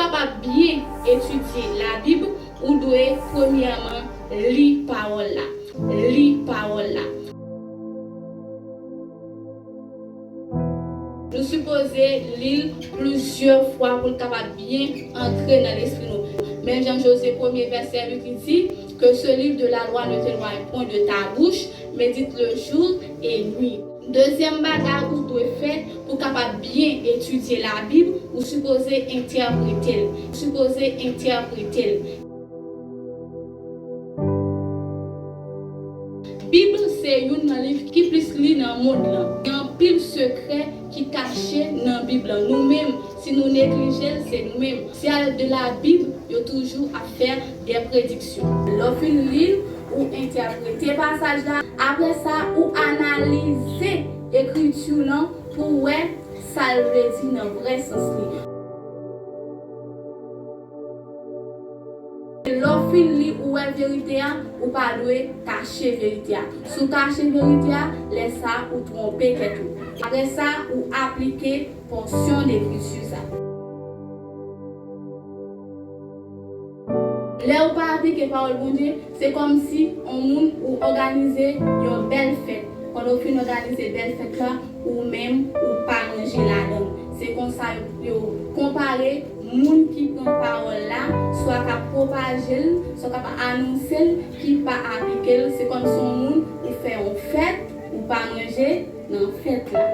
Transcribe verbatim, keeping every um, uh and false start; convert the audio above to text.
Kapab byen etidye Labib, ou dwe premyèman li pawòl la. Li pawòl la. Nou sipoze li l plizyè fwa pou l kapab byen antre nan lespri nou. Men jan Jozye premye vèsè uit li di, que ce livre de la loi ne t'éloigne point de ta bouche, médite-le jour et nuit. Dezyèm bagay ou dwe fè pou kapab byen etidye Labib, ou sipoze entèprete l. Sipoze entèprete l. Bib se youn nan liv ki plis li nan mond lan. Gen anpil sekrè ki kache nan Bib lan. Nou menm, si nou neglije l, se nou menm. Syèl de la Bib, yo toujou ap fè de prediksyon. Lè w fin li l, ou entèprete pasaj la. Apre sa, ou analize ekriti lan pou w wè sa l vle di nan vrè sans li. Lè w fin li, ou wè verite a, ou pa dwe kache verite a. Si w kache verite a, lè sa a, ou twonpe tèt ou. Apre sa, ou aplike pòsyon de ekriti sa. Lè ou pa aplike pawòl Bondye, se kòmsi yon moun ou òganize yon bèl fèt. Pandan w fin òganize bèl fèt la, ou menm, ou pa manje ladan l. Se konsa yo, yo konpare moun ki pran pawòl la, swa k ap pwopaje l, swa k ap anonse l, ki pa aplike l. Se kòmsi yon moun ou fè yon fèt, ou pa manje nan fèt la.